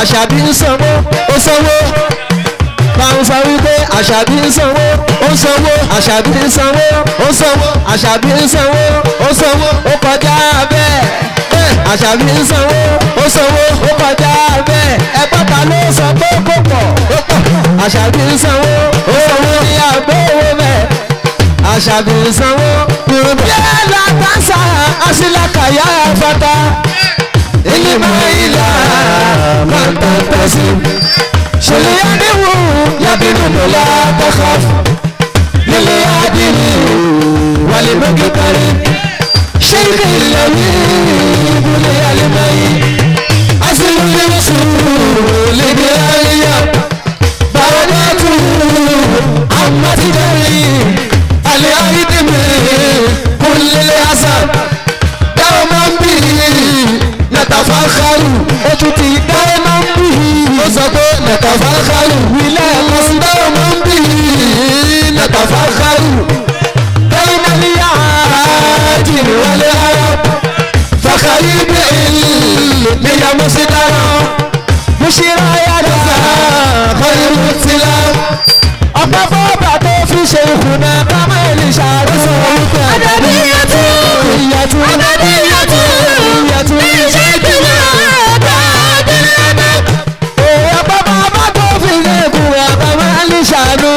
Àṣàbí ń sanwó ó sanwó báwọn sọ wípé Àṣàbí ń sanwó ó sanwó Àṣàbí ń sanwó ó sanwó Àṣàbí ń sanwó ó sanwó ó kọjá bẹ́ẹ̀ bẹ́ẹ̀ Àṣàbí ń sanwó ó sanwó ó kọjá bẹ́ẹ̀ ẹgbọ́n ta ló sọ pé kò pọ̀ ó pọ̀ Àṣàbí ń sanwó ó sanwó ní àgbówó bẹ́ẹ̀ Àṣàbí ń sanwó yẹ́lá tásà àṣìlákàyà fata ìlímọ̀ ìlà mọ̀tàtàsí ṣèlúyàdìwò yàbínú la takhaf lílé àdìrí wàlímọ̀kẹ́kẹ́rẹ́ ṣéyìí ìlànà ìbúlẹ̀ àlẹ́mọ̀yì àṣìlúyẹ̀sù lédè àríyá bàrọ̀dàtù àmàtìdárì àlẹ́ àrídìmí kúlẹ̀lẹ̀ àṣà dáwọ́ máa ń bì í nàtàfàkàrù ó tún ti dáwọ́ máa ń bì í ó sọ pé nàtàfàkàrù wílẹ̀ ẹ̀kọ́ sí dáwọ́ máa ń bì í nàtàfàkàrù bẹ́ẹ̀nàlíyà jìnnì wọlé ara fàkàrí bẹ́ẹ̀ níyà mùsídára mùsírà yàrá khairu tìlá ọ̀pọ̀ fọ́ọ̀bà tó fi ṣe ìkùnà kámẹ́lì ṣàròsọ wípé Àdàbíyàtú àdàbíyàtú ìṣègùn àdàbíyàtú. Ọ̀pọ̀ bàbá tó fi ṣe ìkùnà kámẹ́lì ṣàrò.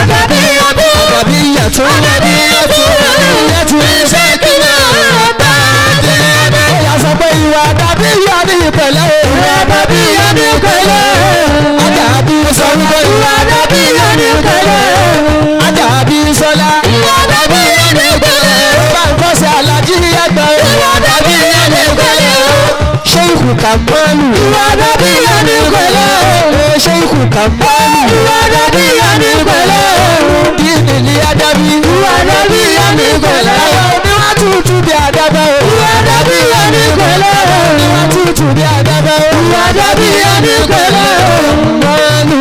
Àdàbíyàtú Àdàbíyàtú àdàbíyàtú ìṣègùn àdàbíyàtú. Ó yà sọ pé ìwà àdàbíyà ní ìpẹ̀lẹ́ o. Ìwà àdàbíyà ní ìpẹ̀lẹ́. Àdàbí sọ wípé Ìwà àdàbíyà ní ìpẹ̀lẹ́. Àdàbí sọlá. Ìwà àdàbíyà ní ìpẹ̀lẹ́. Ó bá ń kọ́sẹ̀ alájí ẹgbẹ́ o. Ìwà àdàbíyà ní ìpẹ̀lẹ́. Ṣéìkù Kàmálù. Ìwà àdàbíyà ní ìpẹ̀lẹ́. Ṣéìkù Kàmálù. Ìwà àdàbíyà ní ìpẹ̀lẹ́. Dínìlì Àdàbí. Ìwà àdàbíyà ní ìpẹ̀lẹ́. Àwọn oníwà tútù bí àdàbà o. Ìwà àdàbíyà ní ìpẹ̀lẹ́. Oníwà tútù bí àdàbà o. Ìwà àdàbíyà ní ìpẹ̀lẹ́. Mọ́lù.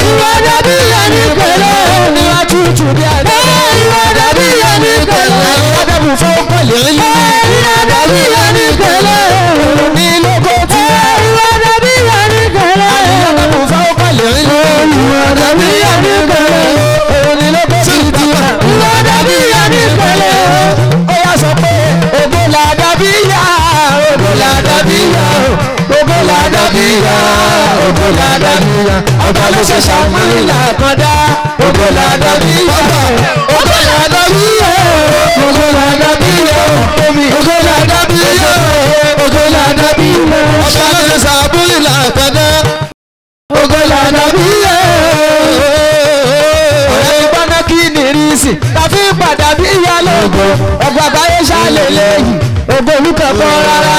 Ìwà àdàbíyà ní ìpẹ̀lẹ́. Oníwà tútù bí àdàbà o. Ìwà àdàbíyà ní ìpẹ̀lẹ́. Àdàbù fún pẹ̀lú ìlú. Ìwà àdàbíyà ní ìpẹ̀lẹ́. Ní lóko tí. Ìwà àdàbíyà ní ìpẹ̀lẹ́. Àdàbù fún pẹ̀lú ìlú. Ìwà àdàbíyà ní ìpẹ̀lẹ́. Òní lóko tí ti wà. Ìwà àdàbíyà ní ìpẹ̀lẹ́. Ó yá sọ pé ògo làdàbíyà, ògo làdàbíyà, ògo làdàbíyà, ògo làdàbíyà. Ọba ló ṣe ṣàmúlò àkàndá. Ògo làdàbíyà, ògo làdàbíyà, ògo làdàbíyà, ògo làdàbíyà, ògo làdàbíyà. Ọba ló ṣe ṣàmúlò àkàndá. Ògo làdàbíyà. Ọ̀rẹ́ ìgbọ́ná kí ni rísì tàbí padà bí ìyá lógo ọgbà àgbáyé ṣàlẹ̀ lẹ́yìn ògo olùkọ́ kan rárá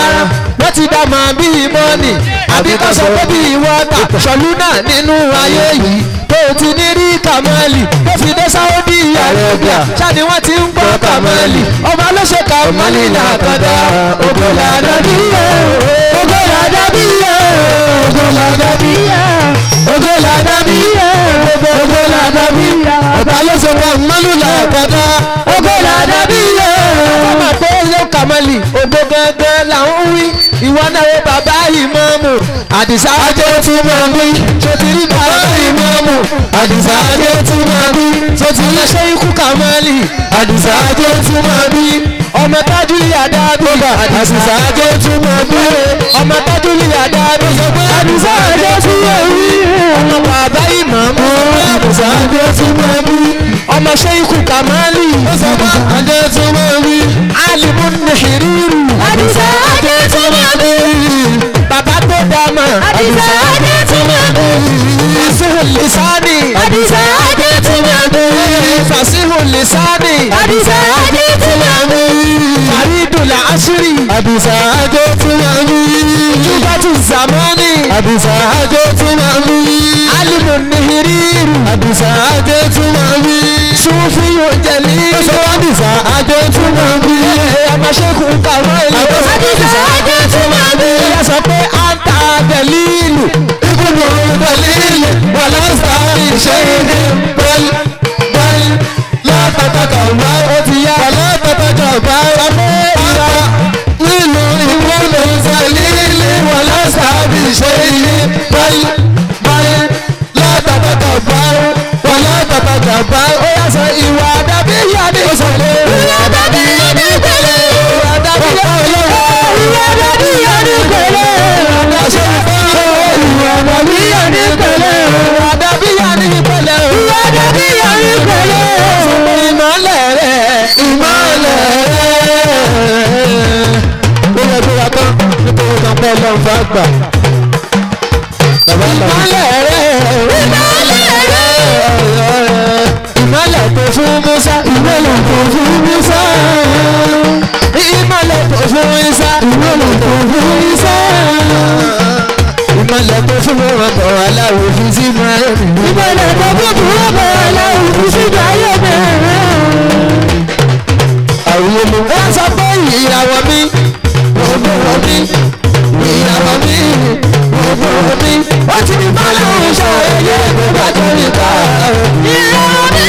wọ́n ti dá màá bí mọ́nì àbí kọ́ sọ pé bí wọ́tà ṣọlú náà nínú ayé yìí tó ti ní rí kàmọ́lì tó fi dé Saudi Arabia ṣáni wọ́n ti ń gbọ́ kàmọ́lì ọba ló ṣe kàmọ́lì làkàdá ògo làdàbíyà ògo làdàbíyà ògo làdàbíyà ògo làdàbíyà ògo làdàbíyà ọba ló ṣe kàmọ́lì làkàdá ògo làdàbíyà. Ọmọ pé ló kàmọ́lì ògo gangan là ń wí ìwọ náà wo bàbá ìmọ̀ọ́mù Àdìsá ajé tún máa wí ṣòtìrí bàbá ìmọ̀ọ́mù Àdìsá ajé tún máa wí ṣòtìrí ṣe ikú kàmọ́lì Àdìsá ajé tún máa wí ọmọ tájú àdábì Àdìsá ajé tún máa wí ọmọ tájú àdábì Àdìsá ajé tún máa wí ọmọ bàbá ìmọ̀ọ́mù Àdìsá ajé tún máa wí ọmọ ṣe ikú kàmọ́lì ajé tún máa wí alimu nìhìrìrù Àdìsá ajé tún máa wí. Bàbá tó dámà Àdìsá ajé tún máa wí. Fasihu lisani Àdìsá ajé tún máa wí. Fasihu lisani Àdìsá ajé tún máa wí. Faridul asiri Àdìsá ajé tún máa wí. Jubatu zamani Àdìsá ajé tún máa wí. Alimu nìhìrìrù Àdìsá ajé tún máa wí. Sufiyu jalil Àdìsá ajé tún máa wí. Ọmọ ṣẹ́kù kàmọ́lì Àdìsá ajé tún máa wí. Ó yà sọ pé anta dalilu Ibùdó dalilu wà lásán ìṣe ìdí bẹ́ẹ̀ bẹ́ẹ̀ látàtàkà wá ó ti yá wà látàtàkà bá ọmọ ìyá nínú ìwọ́n sàlílì wà lásán ìṣe ìdí Báyìí báyìí látàtàtà báyìí wà látàtàtà báyìí. Ó yà sọ ìwà dàbí ìyá ní ìsọ̀lẹ̀. Ìwà dàbí ìyá ní ìpele. Ìwà dàbí ìyá ní ìpele. Ìwà dàbí ìyá ní ìpele. Ìwà dàbí ìyá ní ìpele. Ìwà dàbí ìyá ní ìpele. Ìwà dàbí ìyá ní ìpele. Ìmọ̀lẹ̀ rẹ̀ ìmọ̀lẹ̀ rẹ̀. Ó yẹ kó wa tán nítorí kan pẹ́ lọ́n fà gbà. Ìmọ̀lẹ̀ rẹ̀ Ìmọ̀lẹ̀ rẹ̀. Ìmọ̀lẹ̀ tó fún Musa. Ìmọ̀lẹ̀ tó fún Musa. Ìmọ̀lẹ̀ tó fún Isa. Ìmọ̀lẹ̀ tó fún Isa. Ìmọ̀lẹ̀ tó fún ọkọ̀ aláwọ̀ fi sínú ayé mi. Ìmọ̀lẹ̀ tó fún ọkọ̀ aláwọ̀ fi sínú ayé mi. Àwòye mi. Wọ́n sọ pé ìràwọ̀ mi, ògbó mi, ìràwọ̀ mi, ògbó mi. Ó ti ní bọ́lá òun ṣàyẹyẹ gbogbo àjọyọ̀ ká. Ìràwọ̀ mi,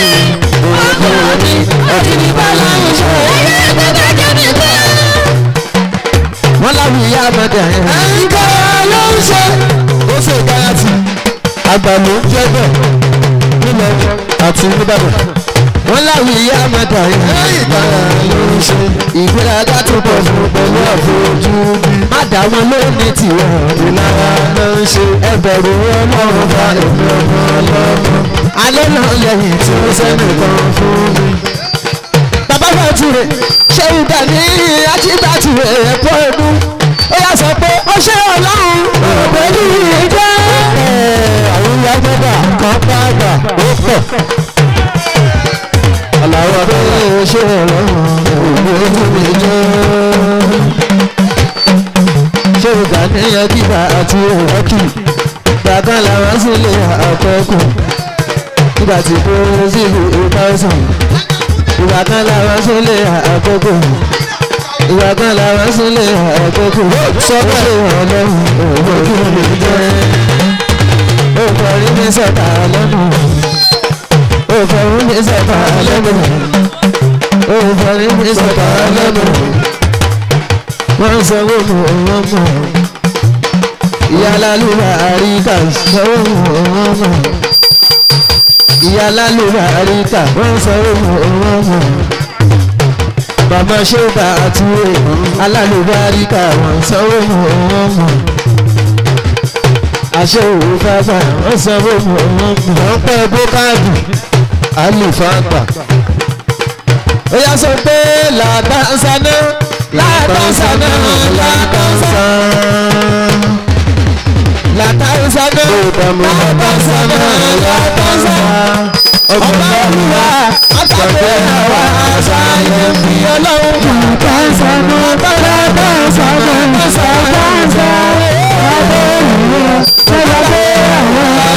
Ògbó mi, ó ti ní bọ́lá òun ṣàyẹyẹ. ẹyẹ gbogbo àjọyọ̀ ká. Wọ́n láwùí ìyá àmọ́dé. Nǹkan ló ń ṣe. Ó ṣe ìkáyàtì. Àgbà ló ń jẹ́ bẹ́ẹ̀ nílẹ̀ àti níbàdàn. Wọ́n láwùí ìyá àmọ́dé. Ìgbàlá ló ń ṣe. Ìgbéraga tó pọ̀ fún pẹ̀lú àfojúdi. Má dá wọn lónìí tiwọn. Ìlara ló ń ṣe. Ẹ bẹ̀rù Ọlọ́run Ọba èmi ọmọ ọlọ́mọ. Alẹ́ náà lẹ́yìn tí Ó sẹ́nìkan fún mi. Bàbá Fàtúrè ṣé ìgbà ní Ajíbàtúrè ẹ̀kọ́ ọdún. Ó yà sọ pé ó ṣe Ọlọ́run Pẹ̀lú ìjẹ́. Àwọn ìyá gbọ́dọ̀ kan bá àgbà ó pọ̀. Àlàó pé ó ṣe Ọlọ́run òun mi jẹ́. Ṣé ìgbà ní Ajíbàtú ọ̀kì? Gbàgán làwọn sì lè àkọ́kù. Ìgbà tí kò sí ìlú 1000. Ìgbà kan làwọn sì lè àkọ́kù. Ìgbà kan làwọn sì lè àkọ́kù. Sọ Ó bẹ́ẹ̀. ṣe Ọlọ́run òun mi jẹ́. Ó fọrí mi sọ̀tà lẹ́nu. Ó fọrí mi sọ̀tà lẹ́nu. Ó fọrí mi sọ̀tà lẹ́nu. Wọ́n sanwó mọ̀ wọ́n mọ̀. Ìyá lálùbà àríkà sanwó mọ̀ wọ́n mọ̀. Ìyá lálùbà àríkà wọ́n sanwó mọ̀ wọ́n mọ̀. Bàbá ṣéwà àtúwé alálùbáríkà wọ́n sanwó mọ̀ wọ́n mọ̀. Àṣẹ òwò fáfá wọ́n sanwó mọ̀ wọ́n mọ̀. Wọ́n pẹ́ bókáàdì. Àlùfáàgbà. Ó yá sọ pé làbáńsáná làbáńsáná làbáńsáná làbáńsáná làbáńsáná làbáńsáná. Ọba Olúwa àtàgbé àwa sáyé fi Ọlọ́run. Làbánsánà, làbánsánà, làbánsánà. Ọba Olúwa,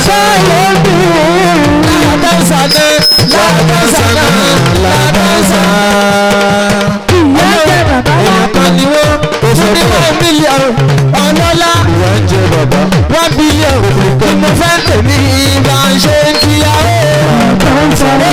sáyé bí. Làbáńsáná làbáńsáná làbáńsáná. Ìyá jẹ́ bàbá wa. Èèyàn kan ni wọ́n fún ní 1 million ọlọ́lá. Ìyá ń jẹ bàbá. 1 billion ni mo fẹ́ tèmi bá ń ṣe kíyàwó. Làbánsánà.